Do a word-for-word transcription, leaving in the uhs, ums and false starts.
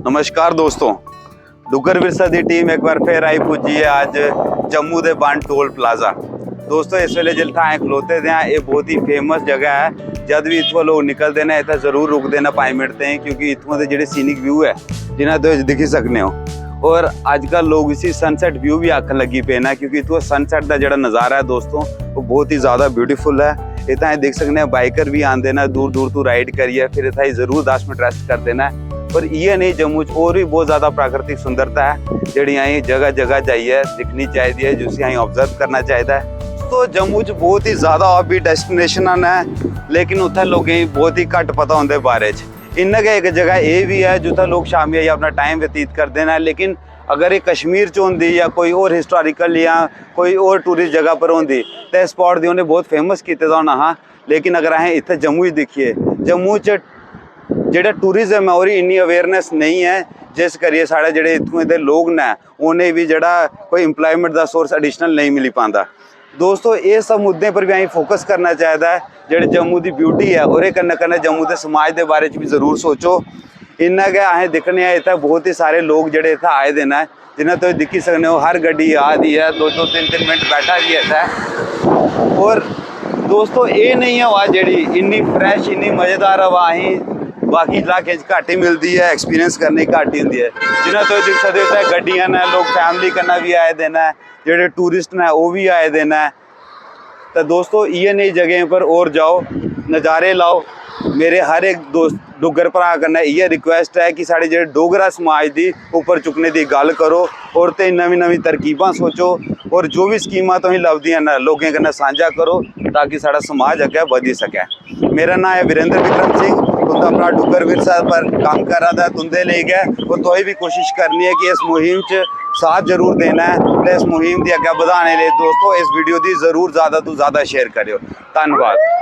नमस्कार दोस्तों, डुग्गर विरसा दी टीम एक बार फिर आई पुज्जी ऐ अज्ज जम्मू दे बन टोल प्लाजा। दोस्तों, इस वेले जित्थै असें खलोते दे आं, एह् बहुत ही फेमस जगह ऐ। जद बी इत्थुआं लोक निकलदे न, इत्थै जरूर रुकदे न पंज मिनट ताईं, क्योंकि इत्थुआं दे जेह्ड़े सीनिक व्यू ऐ, जिन्ना तुस दिक्खी सकने ओ। और अजकल लोक इसी सनसैट व्यू बी आखन लगी पे न, क्योंकि इत्थुआं सनसैट दा जेह्ड़ा नज़ारा ऐ दोस्तों, ओह् बहुत ही ज़्यादा ब्यूटीफुल ऐ। इत्थै अस दिक्खी सकने आं, बाइकर बी आंदे न दूर दूर तू राइड करियै, फिर इत्थै जरूर दस मिनट रेस्ट करदे न। पर इ'यै नेही जम्मू च होर बी बहुत ज़्यादा प्राकृतिक सुंदरता ऐ, जेह्ड़ी असें जगह जगह जाइयै दिक्खनी चाहिदी ऐ, जिसी असें ऑब्जर्व करना चाहिदा ऐ। तो जम्मू च बहुत ही ज़्यादा हॉबी डेस्टिनेशनां न, लेकिन उत्थै लोकें गी बहुत ही घट्ट पता उं'दे बारे च। इन्ना गै इक जगह एह् बी ऐ, जित्थै लोक शामीं आइयै अपना टाइम व्यतीत करदे न, लेकिन अगर एह् कश्मीर च होंदी जां कोई होर हिस्टोरिकल जां कोई होर टूरिस्ट जगह पर होंदी, ते इस स्पॉट दी उ'नें बहुत फेमस कीते दा होना हा। लेकिन अगर असें इत्थै जम्मू च दिक्खिए, जम्मू च जेह्ड़ा टूरिज्म ऐ, ओह्दी इन्नी अवेयरनेस नेईं ऐ, जिस करियै साढ़े जेह्ड़े इत्थुआं दे लोक न, उ'नें बी जेह्ड़ा कोई एम्प्लॉयमेंट दा सोर्स एडिशनल नेईं मिली पांदा। दोस्तों, एह् सब मुद्दें पर बी असें फोकस करना चाहिदा ऐ। जेह्ड़े जम्मू दी ब्यूटी ऐ, ओह्दे कन्नै कन्नै जम्मू दे समाज दे बारे च बी जरूर सोचो। इन्ना गै असें दिक्खने आं, इत्थै बहुत ही सारे लोक जेह्ड़े इत्थै आए दे न, जि'यां तुस दिक्खी सकने ओ, हर गड्डी आ दी ऐ, दो दो तिन्न तिन्न मिंट बैठा दी ऐ इत्थै। और दोस्तों, एह् नेईं हवा जेह्ड़ी इन्नी फ्रैश, इन्नी मज़ेदार हवा असें बाकी इलाकें च घट्ट ही मिलदी ऐ, एक्सपीरियंस करने गी घट्ट ही होंदी ऐ। जि'यां तुस दिक्खी सकदे ओ, इत्थै गड्डियां न, लोक फैमिली कन्नै बी आए दे न, जेह्ड़े टूरिस्ट न, ओह् बी आए दे न। ते दोस्तों, इ'यै नेही जगहें पर होर जाओ, नज़ारे लाओ। मेरे हर इक दोस्त डुग्गर भ्राऽ कन्नै इ'यै रिक्वेस्ट ऐ कि साढ़े जेह्ड़े डोगरा समाज दी उप्पर चुक्कने दी गल्ल करो, और ते नमीं नमीं तरकीबां सोचो, और जो बी स्कीमां तुसेंगी लभदियां न, लोकें कन्नै सांझा करो, ताकि साढ़ा समाज अग्गें बधी सकै। मेरा नांऽ ऐ वीरेंद्र विक्रम सिंह, तुं'दा भ्राऽ डुग्गर विरसा पर कम्म करा दा ऐ तुं'दे लेई गै, और तुसें बी कोशिश करनी ऐ कि इस मुहिम च साथ जरूर देना ऐ, ते इस मुहिम गी अग्गें बधाने लेई दोस्तो, इस वीडियो दी जरूर ज़्यादा तों ज़्यादा शेयर करेओ। धन्नवाद।